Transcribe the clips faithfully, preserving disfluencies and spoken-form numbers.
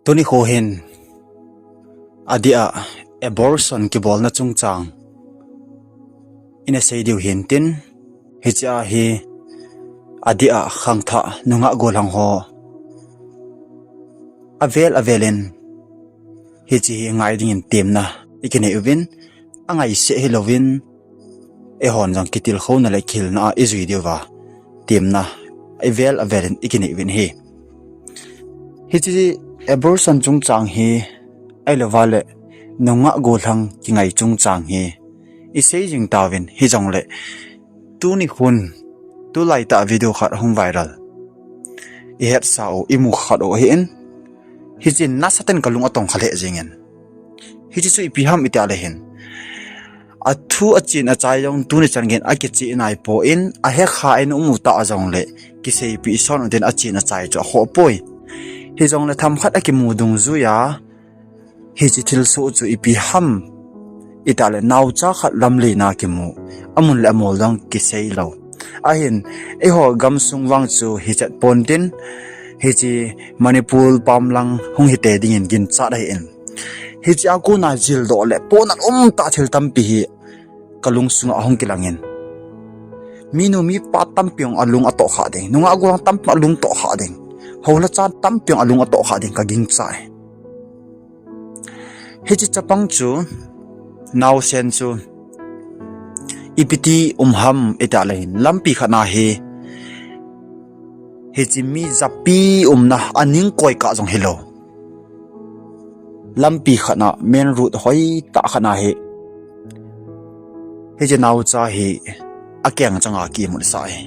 Tuni kho hin adeh a abortion kibolna chungchang ina sei diu hintin, hiche a hi adeh a khangthah nungah gollhang ho avel avel in hiche hi ngai dingin temna ikinei uvin, angaiseh hilouvin, eihon jong kitilkhouna le kihilna a ijui diuva temna avel avel in ikinei uvin ahi. Hiche abortion chungchang hi, ahilouva le nungah gollhang kingai chungchang hi isei jing tauvin, hijongle tuni khun, tulai tah video khat hung viral, ihetsau, imu khat u ahin, hichun nasaten kalung atongkha lheh jengin. Hiche chu ipi ham itile hin, athu achen achai jong tuni chan geiyin akicheh naipoi, ahekha in um u tah jongle kiseipeh son utin achen achai chu akhoh poi. Hijongle themkhat akimu dungjuiya hiche thilsoh chu ipi ham itile naocha khat lamleina kimu, amun le amol jong kiseilou. Ahin, eiho gamsung vang chu hichet pontin, hiche Manipur pam lang hung hite dingin ginchat ahin, hiche a kona jildoh le pohnat umtah thil tampi hi kalungsunga ahung kilangin, minu mipa tampi jong alung atohkhah ding, nungah gollhang tampi alung tohkhah ding, houlacha tampi jong alung atohkhah ding kaginchat e. Hiche chapang chu, naosen chu ipiti um ham itile hin, lampi khat na hi hiche mi japi umna aning koikah jong hilou, lampi khat na, main road hoitah khat na hi hiche naocha hi akeng changa kimutsah e.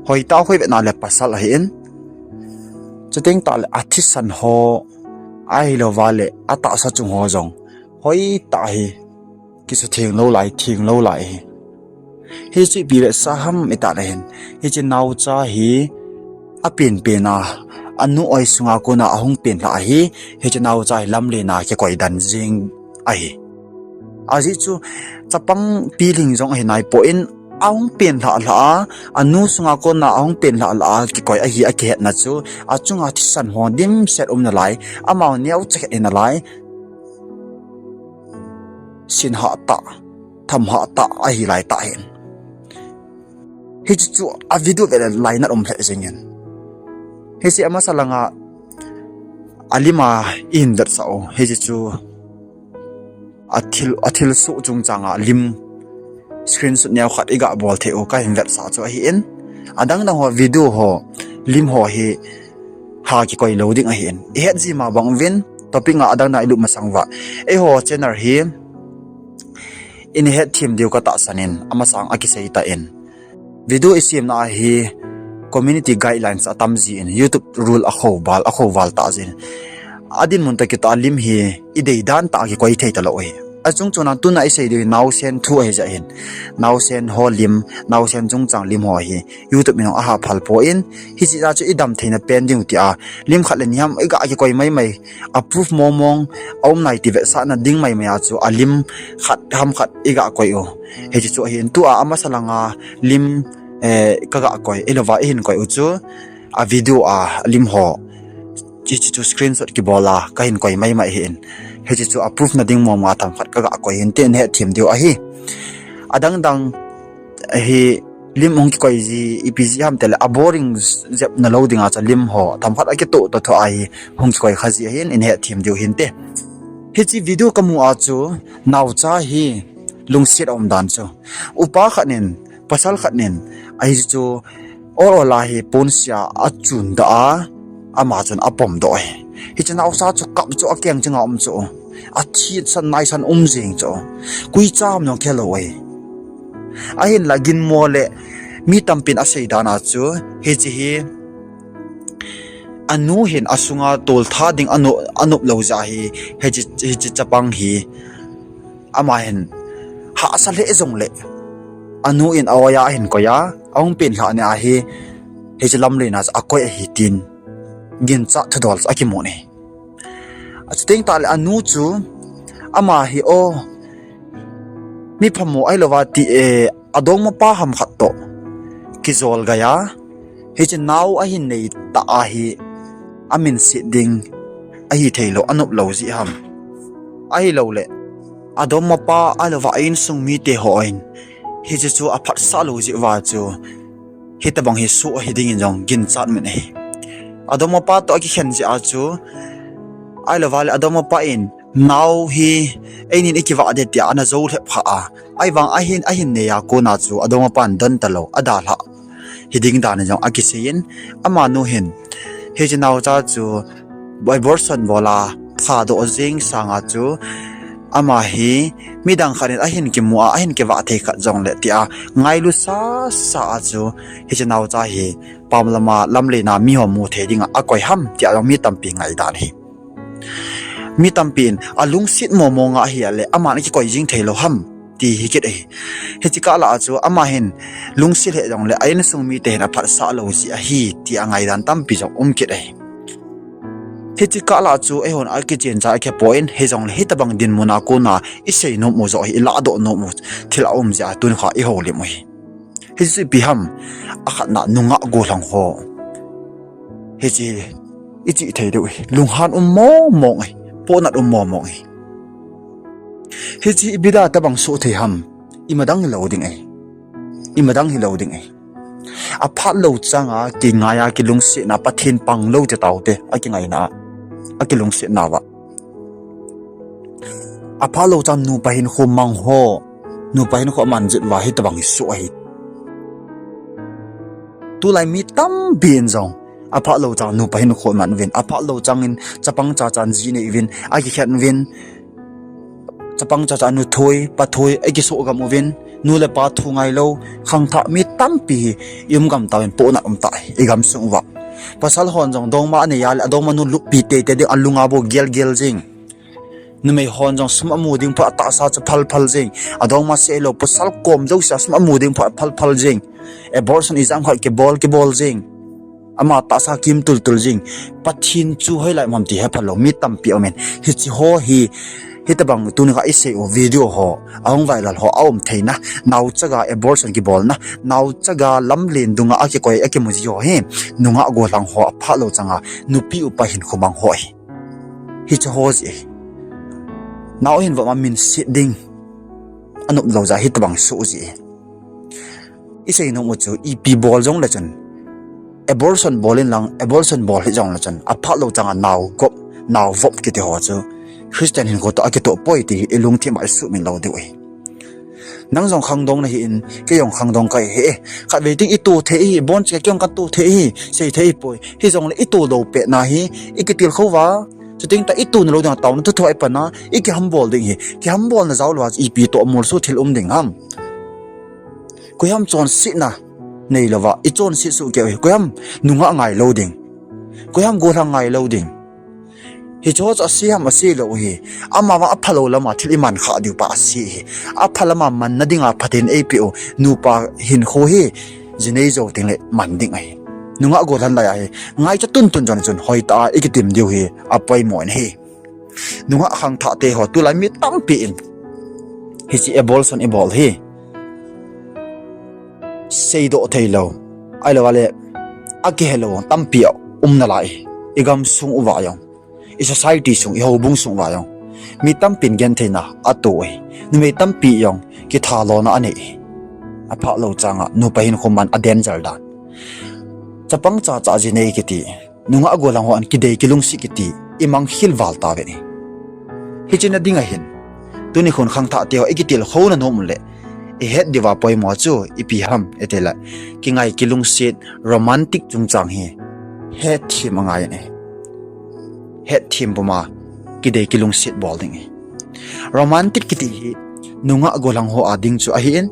Hoitah hoi vetna le pasal ahin, chuteng tahle athisan ho, ahilouva le atahsa chung ho jong hoitah hi kisutheng lou lai, theng lou lai ahi. Hichu ipi vetsah ham itile hin, hiche naocha hi apenpen a, anu oi sunga kona ahung penlhah ahi. Hiche naocha hi lamleina kikoi den jeng ahi. Ajeh chu chapang pilhing jong ahi naipoi, ahung penlhah lhah a, anu sunga kona ahung penlhah lhah a kikoi ahi akihetna chu, achunga thisan ho dimset um nalai, amau neocha khat hi nalai, sinhah tah, thamhah tah ahi laitah hin. Hiche chu a video vele lainat um lheh jengin, hiche amasa langa alima ihin vetsah u, hiche chu athil, athilsoh chungchanga lim screenshot neokhat iga bol thei u kahin vetsah chu ahin, adangdang ho video ho, lim ho hi ha kikoi lou ding ahin, ihet jima bang uvin, topic nga adangdang ilut masang uva, eiho channel hi ina hetthem diu katahsan in, amasang akisei tah in, video isemna a hi community guidelines atam jin, YouTube rule akhoval, akhoval tah jin, adinmun toh kitah a lim hi idei dan tah a kikoi thei talou ahi. Achungchona tuna isei diu hi naosen thu ahijeh hin, naosen ho lim, naosen chungchang lim ho hi YouTube in jong aha phal poi, hiche a chu idam theina pen diu tia lim khat le ni ham iga kikoi maimai, a proof mongmong aum nai ti vetsahna ding maimai a chu alim khat ham khat iga koi u. Hiche chu ahin, tua amasa langa lim, eh, kaga koi, ahilouva ihin koi u chu a video a lim ho, hiche chu screenshot kibol a kahin koi maimai ahin, hiche chu a proof na ding mongmong a themkhat kaga koi hinte, nahetthem diu ahi. Adangdang hi lim hung kikoi ji ipi jeh ham tile, a boring jep nalou dinga chu lim ho themkhat akitoh toh tho ahi, hung kikoi kha ji ahin, ina hetthem diu hinte. Hiche video kamu a chu naocha hi lungset aum dan chu, upa khat nin, pasal khat nin, ahi chu ol ol a hi ponsia achundoh a, ama chun apomdoh ahi. Hiche naocha chu kap chu akeng chenga um chu, athisan naisan um jeng chu, koicha ham jong khelou ahi. Ahinla ginmo le mi tampin asei dan a chu, hiche hi anu hin asunga toltha ding anop, anop lou jeh hi, hiche, hiche chapang hi ama hin hahsa lheh jongle, anu in a-oi a ahin koi a, ahung penlhah ni a hi, hiche lamleina chu akoi ahi tin ginchat thudol chu akimun ahi. Achuteng tahle anu chu, ama hi o, mi phamo ahilouva ti e, adongmapa ham khat toh kijol geiya, hiche nao ahin nei tah a hi, aminset ding, ahi theilou, anop lou jeh ham. Ahilouleh, adongmapa ahilouva a insung mite hon hiche chu aphatsah lou jeh uva chu hitobang hi soh ahi dingin jong ginchat min ahi. Adongmapa toh akikhen jeh a chu, ahilouva le adongmapa in nao hi einin ikivah ding tia ana jou lhep kha a, ahivang ahin, ahin nei a kona chu adongmapan don talou, adalhah hiding dan in jong akiseiyin, amanu hin hiche naocha chu abortion bol a phadoh jeng sanga chu ama hi midang khat in ahin kimu a, ahin kivah thei khat jongle tia ngailu sasa a chu hiche naocha hi pam lama lamlen a miho mu thei dinga akoi ham tia jong mi tampi ngaidan ahi. Mi tampi in alungset mong mong a ahile aman akikoi jing theilou ham ti hi kit ahi. Hiche kah lah a chu ama hin lungset lheh jongle a insung mite hin aphatsah lou jeh ahi tia ngaidan tampi jong um kit ahi. Hiche kah lah chu eihon akichen cha akhe poi, hijongle hitobang dinmun a kona isei nom u joh hi, ilahdoh nom u thil aum jeh a tunikho ihoulim u hi. Hiche chu ipi ham, akhatna nungah gollhang ho. Hiche ichih thei diu hi, lunghan um mong mong ahi, pohnat um mong mong ahi. Hiche ibida tobang soh thei ham, imadang hilou ding ahi. Imadang hilou ding ahi. Aphat lou changa kingai a kilungsetna, Pathen pang lou ti taote, akingaina a, akilungsetna uva. Aphat lou chang nupa hinkho mang ho, nupa hinkho aman jet uva hitobang hi soh ahi. Tulai mi tampi in jong aphat lou chang nupa hinkho iman uvin, aphat lou changin chapang chachan ji nei uvin, akikhen uvin, chapang chacha nu thoi, pa thoi, akisoh gam uvin, nu le pa thu ngailou, khangthah mi tampi hi ium gam tauvin, pohnat um tah hi igamsung uva. Pasal hon jong dongma anei a le adongmanu luppi teitei ding alunga bou gel gel jing. Numei hon jong sum amu ding phat a tahsa chu phal phal jing. Adongma seilou, pasal kom jousea sum amu ding phat a phal phal jing. Abortion ijat ham khat kibol kibol jing. Ama tahsa kim tul tul jing. Pathen chu hoilai um ham ti hephalou mi tampi aumin, hiche ho hi, hitobang tunikho isei u video ho ahung viral ho aum theina, naochaga abortion kibolna, naochaga lamlen dunga akikoi akimu ji ho hi nungah gollhang ho, aphat lou changa nupi upa hinkho mang ho hi. Hiche ho jeh ahi. Nao hin vop a min set ding, anop lou jeh a hitobang soh jeh ahi. Isei nom u chu ipi bol jongle chun, abortion bol in lang, abortion bol hih jongle chun aphat lou changa nao gop, nao vop kiti ho chu Christian hinkho toh akitoh poi ti hi ilungthim a isuhmil lou diu ahi. Nang jong khangdong nahi in, kei jong khangdong kahi e. Khatvei tin ito thei ahi, boncha kei jong kato thei ahi, sei thei poi. Hijongle ito lou petna hi ikitilkhou uva, chuteng tah ito nalou dinga taona thuthu a ipan a ikihambol ding ahi. Kihambolna jao louva ipi toh molso thil um ding ham? Koiham chonsetna neilouva ichonset soh keiyu hi, koiham nungah ngailou ding, koiham gollhang ngailou ding? Hicheho chu ase ham, ase lou hi, amavang aphalou lama thil iman khah diu pa ase hi. Apha lama manna dinga Pathen eipeh u nupa hinkho hi jinei jou tengle man ding ahi. Nungah gollhang lai ahi. Ngaicha tuntun jong chun hoitah a ikitim diu hi apoimo in ahi. Nungah khangthah teho tulai mi tampi in hiche abortion ibol hi seidoh theilou, ahilouva le akihelou tampi aum nalai. Igamsung uva jong, i society sung, ihoubung sung uva jong mi tampin gentheina ato ahi. Numei tampi jong kithalona anei ahi. Aphat lou changa nupa hinkho man a danger dan. Chapang chacha jinei kiti, nungah gollhang hon kidei kilungset kiti imangkhel val tauvin ahi. Hiche na dinga hin tunikhon khangthah teho ikitilkhouna nom uleh ihet diuva poimo chu ipi ham itile, kingai kilungset, romantic chungchang hi hetthem angai in ahi. Hetthem puma kidei kilungset bol ding ahi. Romantic kiti hi nungah gollhang ho a ding chu ahin,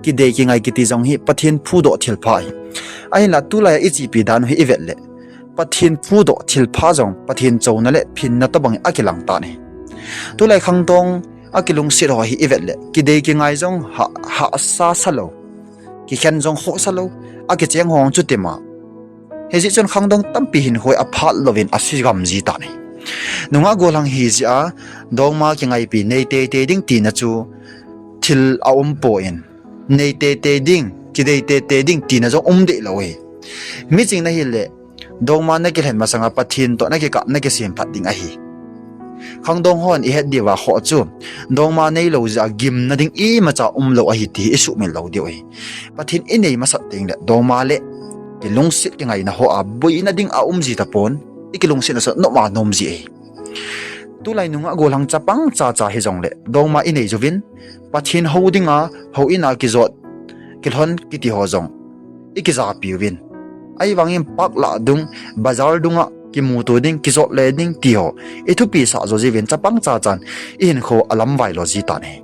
kidei kingai kiti jong hi Pathen phudoh thilpha ahi. Ahinla tulai a ichepi dan u hi ivet leh, Pathen phudoh thilpha jong Pathen chouna le phinna tobang in akilang tan ahi. Tulai khangdong akilungset ho hi ivet leh, kidei kingai jong ha, hahsa salou, kikhen jong khoh salou, akicheng ho chu tima. Hijeh chun khangdong tampi hinkho hi aphat louvin ase gam ji tan ahi. Nungah gollhang hijeh a dongma kingaipi nei teitei ding tina chu thil aumpoi, nei teitei ding, kidei teitei ding tina jong um dehlou ahi. Miching nahile Dongma nakilhen masanga Pathen toh nakikah nakisemphat ding ahi. Khangdong hon ihet diuva khoh chu, dongma neilou jeh a gimna ding imacha umlou ahi ti isuhmil lou diu ahi. Pathen inei masat tengle dongma le kilungset kingaina hoa boina ding aumji tapon, ikilungsetna chu nopma nomji ahi. Tulai nungah gollhang chapang chacha hijongle dongma inei jouvin, Pathen hou dinga houin a kijot, kilhon kiti ho jong ikijapiuvin. Ahivangin park lah dung, bazar dunga kimuto ding, kijot le ding ti ho ithupisah jo jiuvin, chapang chachan ihinkho alamvai lo ji tan ahi.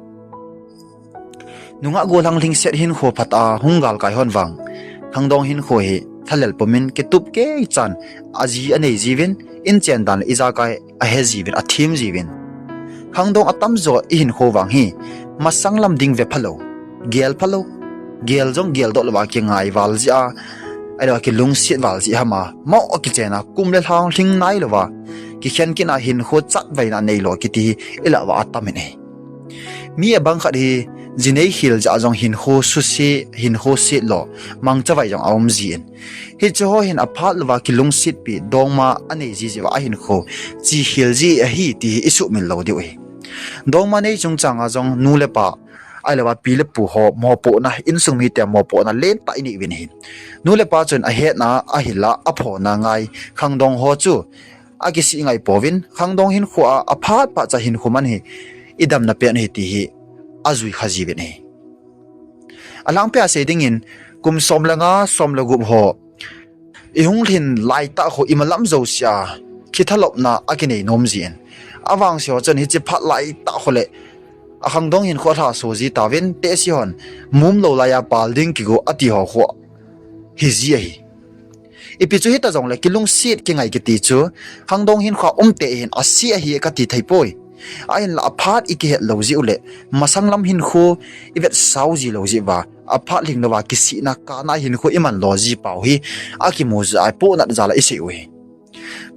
Nungah gollhang lhingset hinkho phatah a hung galkai hon vang, khangdong hinkho hi lhalel pumin kitup keichan aji anei jiuvin, inchen dan le ijakai ahe jiuvin, athem jiuvin. Khangdong atamjo ihinkho vang hi masang lam ding ve phalou, gel phalou, gel jong geldoh louva kingai val jeh a, ahilou kilungset val jeh ham a, moh kichen a kum le lhang lhing nailouva kikhen kit a hinkho chatvaina neilou kiti hi ilah uva atamin ahi. Mi abang khat hi jinei khel jeh a jong hinkho suse, hinkho setlou, mangchavai jong aumjin, hiche ho hin aphat louva kilungsetpi dongma anei ji jeh uva ahinkho chekhel ji ahi ti hi isuhmil lou diu ahi. Dongma nei chungchanga jong nu le pa, ahilouva pi le pu ho mopohna, insung mite mopohna lentah inei uvin ahi. Nu le pa chun ahetna, ahil a, aphona ngai khangdong ho chu akisih ngai pouvin, khangdong hinkhoa aphat phatcha hinkho man hi idamna pen ahi ti hi ajui kha jiuvin ahi. Alhangpia sei dingin, kum som le nga, som le gup ho ihung lhin laitah khu imalam jousea kithalopna akinei nom jin, avangse ho chun hiche phat laitah khu le akhangdong hinkho alhaso ji tauvin, tehse hon mumlou laiya pal ding kigo ati ho khu hiji ahi. Ipi chu hita jongle kilungset kingai kiti chu khangdong hinkhoa umtah hin ase ahi kati theipoi. Ahinla aphat ikihet lou jeh u le masang lam hinkho ivetsau ji lou jeh uva, aphat lhinglouva kisihna kana hinkho iman lo ji pau hi akimu jeh a ipohnat jal a isei u ahi.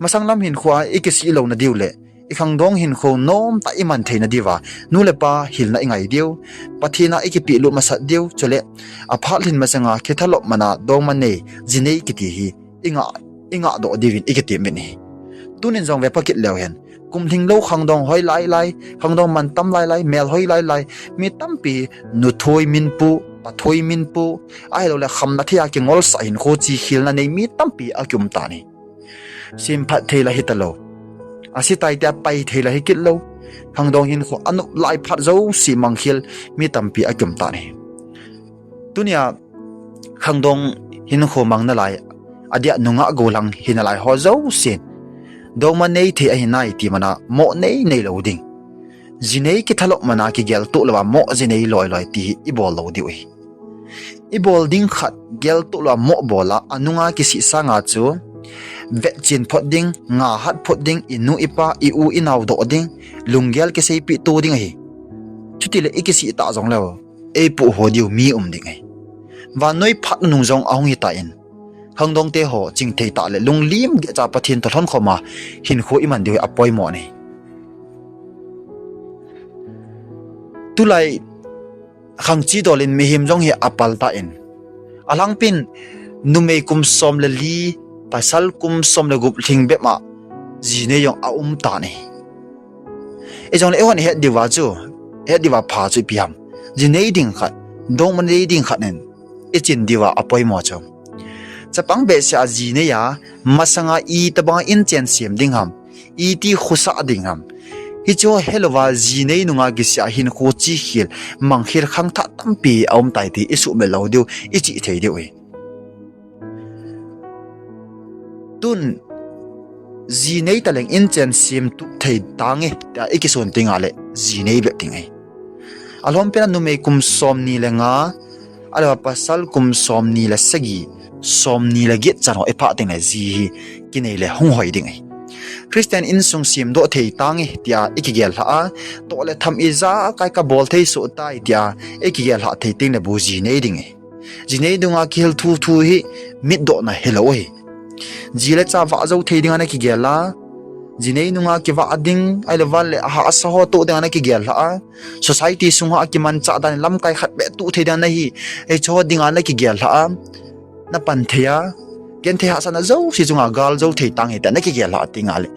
Masang lam hinkhoa ikisih louna diu le ikhangdong hinkho nomtah iman theina diuva nu le pa hilna ingai diu, Pathen a ikipehlut masat diu, chule aphat lhin masanga kithalop mana dongma nei, jinei kiti hi ingah, ingahdoh diuvin ikitem uvin ahi. Tunin jong ve pha kit leu hen, kum lhinglou khangdong hoi lai lai, khangdong mantam lai lai, mel hoi lai lai, mi tampi nuthoi minpu, pathoi minpu, ahiloule khamna thei a kingolsah hinkho chekhelna nei mi tampi akium tan ahi. Semphat thei la hitalou, ase tai tia pai thei la hikit lou, khangdong hinkho anop lai phat jouse mangkhel mi tampi akium tan ahi. Tunia khangdong hinkho mang nalai, adia nungah gollhang hinalai ho jousen, dongma nei thei ahi nai ti mana moh nei neilou ding, jinei kithalop mana kigeltoh louva moh jinei loi loi ti hi ibol lou diu ahi. Ibol ding khat geltoh louva moh bol a, anunga kisih sanga chu vetchen phot ding, ngahat phot ding, inu ipa, i-u inao doh ding, lunggel kiseipeh to ding ahi. Chutile ikisih tah jongleu eipoh ho diu mi um ding ahi. Vannoi phat nunung jong ahung hitan, khangdongte ho chingthei tah le lunglim gehcha Pathen toh lhonkhoma hinkho iman diu hi apoimo ahi. Tulai khangchi dolin mihem jong hi apal tan, alhangpin numei kum som le li, pasal kum som le gup lhingbep a jinei jong aum tan ahi. Ijongle eihon ihet diuva chu, ihet diuva pha chu ipi ham? Jinei ding khat, dongma nei ding khat in ichin diuva apoimo chu, chapang behseh a jinei a, masanga itobanga inchen sem ding ham, iti khosah ding ham, hicheho helouva jinei nunga kisih a hinkho chekhel, mangkhel khangthah tampi aum tai ti isuhmil lou diu, ichih thei diu ahi. Tun jinei taleng inchen sem tup thei tange tia ikisun tengle jinei bep ding ahi. Alhompen a numei kum somni le nga, ahilouva pasal kum somni le sagi, somni le get chan ho iphah tengle ji hi kinei le hung hoi ding ahi. Christian insung semdoh thei tange tia ikigel lhah a, toh le tham ijakai kabol thei soh tai tia ikigel lhah thei tengle bou jinei ding ahi. Jinei nunga kihil thuthu hi mitdohna hilou ahi. Ji le cha vah jou thei dinga nakigel a, jinei nunga kivah ding, ahiloule ahahsa ho toh dinga nakigel lhah a, society sunga kimanchah dan lamkai khat beh toh thei dinga nahi, hicheho dinga nakigel lhah a, napan thei a, Genthei hahsatna jouse chunga gal jou thei tange tia nakigel lhah tengle,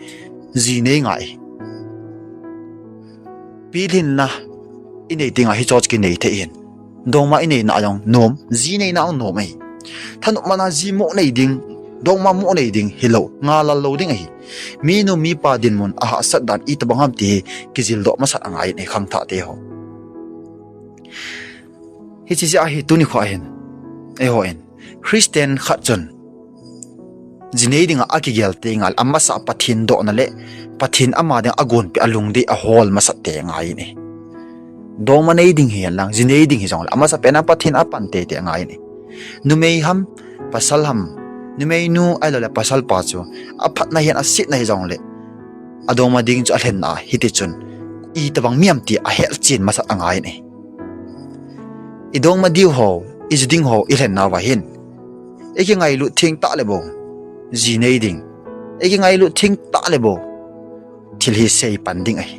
ji nei ngai. Pilhinna inei tengle hicheho chu kinei thei ahin. Dongma inei na jong nom, ji neina jong nom ahi. Thanopmana ji moh nei ding, dongma moh nei ding hilou, ngalal lou ding ahi. Minu mipa dinmun ahahsat dan itobang ham ti hi kijildoh masat angai in ahi khangthah teho. Hiche jeh ahi tunikho hin eihon Christian khat chun ji nei dinga akigel tengle amasa Pathen dohna le Pathen ama dinga agonpeh a lungdei ahol masat te ngai in ahi. Dongma nei ding hihenlang, ji nei ding hijongle, amasapen a Pathen a pan teitei ngai in ahi. Numei ham, pasal ham, numeinu ahiloule pasalpa chu aphatna hihen asetna hijongle, adongma ding chu alhenna hitichun itobang mi ham ti ahetchen masat angai in ahi. Idongma diu ho, iji ding ho ilhennauva hin, ikingailut theng tah le bou ji nei ding, ikingailut theng tah le bou thil hi sei pan ding ahi.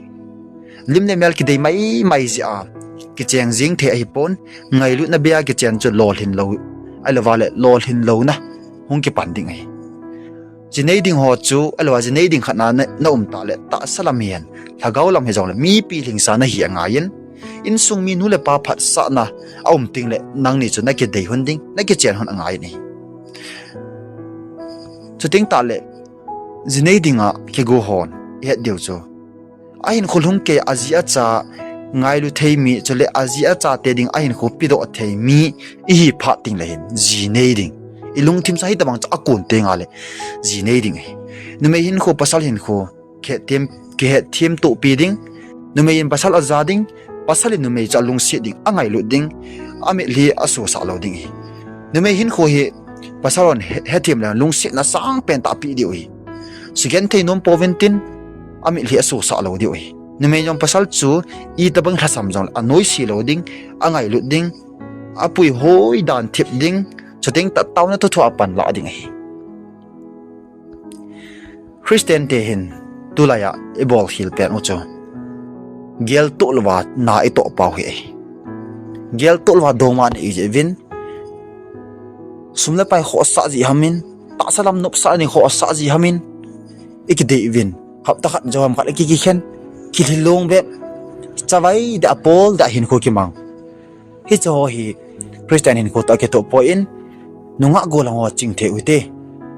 Lim le mel kidei maimai jeh a kicheng jeng thei ahipon, ngailutna bei a kichen chu lolhin lou, ahilouva le lolhin louna hung kipan ding ahi. Ji nei ding ho chu, ahilouva ji nei ding khatna na, na um tah le tahsa lam hihen, lhagao lam hijongle mipi lhingsa nahi angai in, insung mi nu le pa phatsahna aum tengle nangni chu nakidei hon ding, nakichen hon angai in ahi. Chuteng tahle, ji nei dinga kigo hon ihet diu chu, ahinkho lhung kei aji acha ngailu thei mi chule aji achate ding ahinkho pedoh thei mi ihi phat tengle hin ji nei ding. Ilungthim sa hitobang chu akon tengle ji nei ding ahi. Numei hinkho, pasal hinkho, kihetthem, kihetthem tohpi ding. Numei in pasal aja ding, pasal in numei chu alungset ding, angailut ding, amitlhi asosah lou ding ahi. Numei hinkho hi pasal hon he, hethem le lungsetna sangpen tah apeh diu ahi. Sugenthei nom pouvintin, amitlhi asosah lou diu ahi. Numei jong pasal chu itobang lhasam jongle anoise lou ding, angailut ding, apui hoi dan thip ding, chuteng tah taona thotho a panlah ding ahi. Christian te hin tulaiya ibolkhel pen u chu geltoh louva na itoh pau hi ahi. Geltoh louva dongma nei jeh uvin, sum le pai khohsah jeh hamin, tahsa lam nopsah ding khohsah jeh hamin, ikidei uvin, hapta khat jou ham khat ikikikhen, kilhilong bep, chavai deh a pol deh a hinkho kimang. Hicheho hi Christian hinkho toh akithoh poi in, nungah gollhang ho chingthei u hite.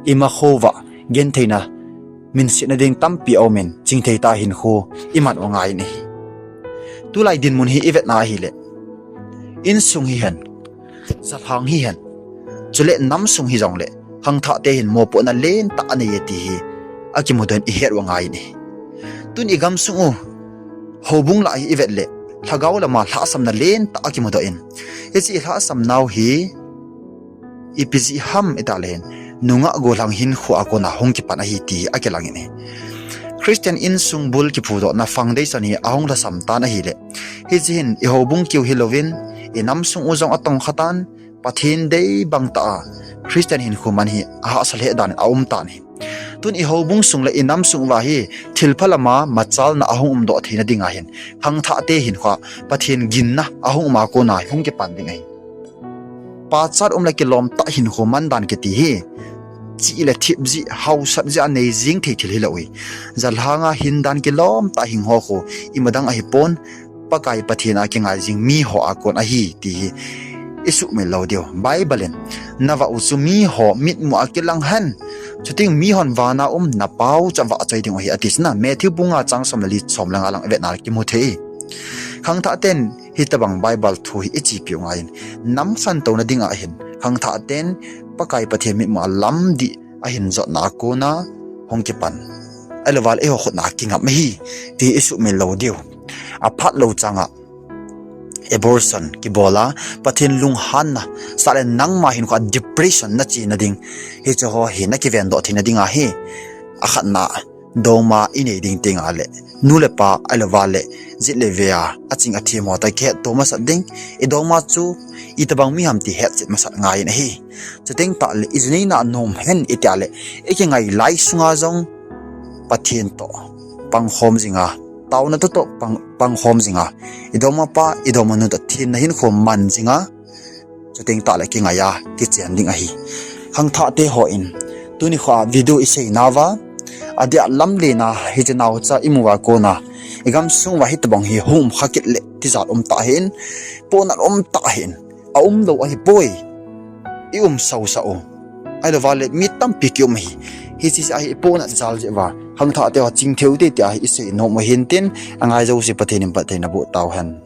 Imakhouva gentheina, minsetna ding tampi aumin, chingthei tah a hinkho iman u ngai in ahi. Tulai dinmun hi ivetna ahile, insung hihen, jalhang hihen, chule namsung hijongle, khangthahte hin mopohna lentah anei e ti hi akimudoh in ihet u ngai in ahi. Tun igamsung u houbung lah hi ivet le, lhagao lama lhahsamna lentah akimudoh in, hiche ilhahsamnau hi ipi jeh ham itile hin, nungah gollhang hinkho a kona hung kipan ahi ti hi akilang in ahi. Christian insung bul kiphudohna foundation hi ahung lhasam tan ahile, hiche hin ihoubung keu hilouvin, inamsung u jong atongkha tan, Pathen dei bang tah a Christian hinkho man hi ahahsa lheh dan in aum tan ahi. Tun ihoubung sung le inamsung uva hi thilpha lama machalna ahung umdoh theina dinga hin, khangthahte hinkhoa Pathen ginna ahung um a kona hung kipan ding ahi. Pachat um le kilom tah hinkho man dan kiti hi chih le thip jeh, haosat jeh a nei jeng thei thil hilou ahi. Jalhanga hin dan kilom tah hing ho khu imadang ahipon, Pakai Pathen a kingai jing miho a kon ahi ti hi isuhmil lou diu. Bible in, navah u chu miho mitmu a kilang hen, chuteng mihon vana um napao chu avahchoi ding u ahi ati chu na. Matthew bung nga chang som le li, som le nga lang ivetna le kimu thei. Khangthah ten hitobang Bible thu hi ichepiu ngai in, nam khantouna dinga hin khangthah ten Pakai Pathen mitmu a lamdih ahin jotna a kona hung kipan, ahilouva le eiho khutna kingap ahi ti isuhmil lou diu. Aphat lou changa abortion kibol a, Pathen lunghanna sah le nangma hinkhoa depression nachena ding, hicheho hi nakivendoh theina dinga hi, akhatna, dongma inei ding tengle, nu le pa ahilouva le jet le ve a aching athem ho toh kihetto masat ding. Idongma chu itobang mi ham ti hetchet masat ngai in ahi. Chuteng tahle, iji neina nom hen itia le, ikingai lai sunga jong Pathen toh pangkhom jinga, taona toh toh pang, pangkhom jinga, idongmapa idongmanu toh thenna hinkho man jinga, chuteng tahle kingai a kichen ding ahi. Khangthah te ho in, tuni kho a video isei nauva, adia lamlen a hiche naocha imu uva kona, igamsung uva hitobang hi hung um kha kit le tijat um tah hin, pohnat um tah hin, aumlou ahipoi. I um sausah u. Ahilouva le mi tampi kium ahi. Hiche ahi pohnat jal jeh uva khangthah te ho chingthei u te tia hi isei nom u hin tin, angai jouse Pathen in phattheina boh tauhen.